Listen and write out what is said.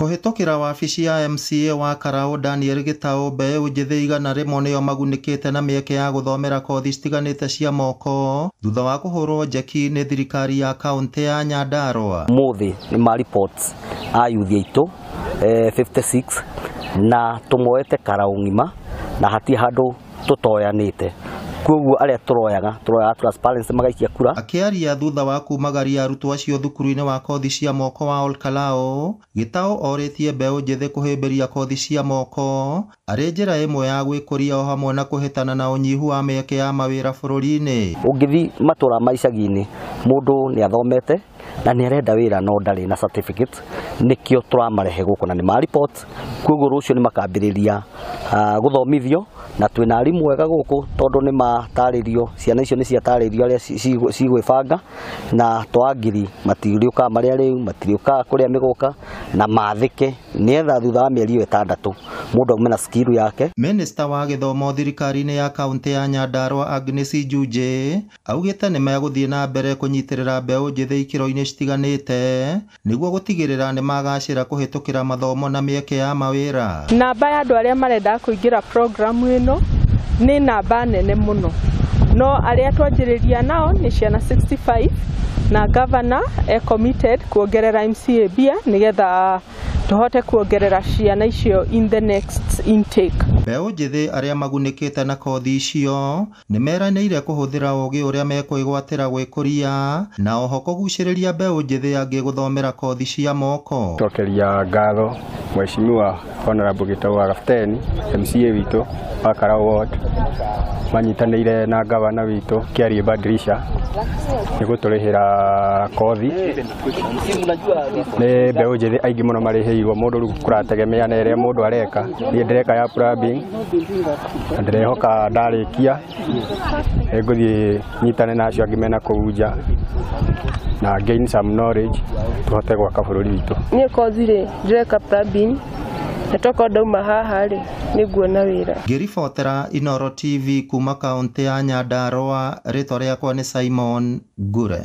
Kũhĩtũkĩra wabici ya MCA wa Karau Daniel Gitau, mbeũ njĩthĩ 100 nĩo magunĩkĩte na mĩeke ya gũthomera kothi citiganĩte cia moko thutha wa kũhũrwo njeki nĩ thirikari ya kaũntĩ ya Nyandarua. Mũthĩ nĩ ma reports a youth aitũ 56 na tũmoete Karau ng'ima na hatirĩ handũ tũtoyanĩte, koguo arĩa tũroyaga tũroyaga transparency magaikia kura. Akĩaria thutha wa kumagaria arutwo acio thukuru-inĩ wa kothi cia moko wa Olkalou, Gitau orĩtie mbeũ njĩthĩ kũhĩmbĩria kothi cia moko arĩ njĩra ĩmwe ya gwĩkũria o hamwe na kũhĩtana na ũnyihu wa mĩeke ya mawĩra bũrũri-inĩ. Ũngĩthi matũra ma icagi-inĩ, mũndũ nĩ athomete na nĩ arenda wĩra no ndarĩ na certificate, nĩkĩo tũramarehe gũkũ na nĩ ma report, koguo rũciũ nĩ makambĩrĩria gũthomithio na twĩna arimũ ega gũkũ tondũ nĩ matarĩrio, ciana icio nĩ ciatarĩrio arĩa cigwĩbanga na twangiri matirĩũkaga marĩa rĩu, matirĩũkaga kũrĩa mĩgũka na mathĩke nĩgetha thutha wa mĩeri ĩyo 6 mũndũ aume na skill yake. Minista wa gĩthomo thirikari-inĩ ya kaũntĩ ya Nyandarua Agnes Njunje augĩte nĩ megũthiĩ na mbere kũnyitĩrĩra mbeũ njĩthĩ ikĩro-inĩ citiganĩte nĩguo gũtigĩrĩra nĩ magacĩra kũhĩtũkĩra mathomo na mĩeke ya mawĩra. Namba ya andũ arĩa marenda kũingĩra programu ĩno nĩ namba nene mũno, no arĩa twanjĩrĩria nao nĩ ciana 65 na governor e committed kuongerera MCA mbia nĩgetha tũhote kuongerera ciana icio in the next intake. Mbeũ njĩthĩ arĩa magunĩkĩte na kothi icio nĩ meranĩire kũhũthĩra ũgĩ ũrĩa mekwĩgwatĩra gwĩkũria na oho kũgucĩrĩria mbeũ njĩthĩ angĩ gũthomera kothi cia moko. Cokeria ngatho Mheshimiwa Honorable Gitau wa Kapteni MCA witũ wa Karau Ward manyitanĩire na gavana witũ Kiarie Badirisha nĩ gũtũrĩhĩra kothi. Nĩ mbeũ njĩthĩ aingĩ mũno marĩhĩirwo, mũndũ rĩu kũrategemea na ĩrĩa mũndũ areka. Niĩ ndĩreka ya plumbing na ndĩrehoka ndarĩkia nĩngũthiĩ nyitane na acio angĩ mena kũu nja na gain some knowledge tũhote gwaka bũrũri witũ. Niĩ kothi rĩ ndĩreka plumbing na tokorwo ndauma haha rĩ nĩnguona wĩra. Ngĩribotera Inooro TV kuma kaũntĩ ya Nyandarua, rĩtwa rĩakwa nĩ Simon Ngure.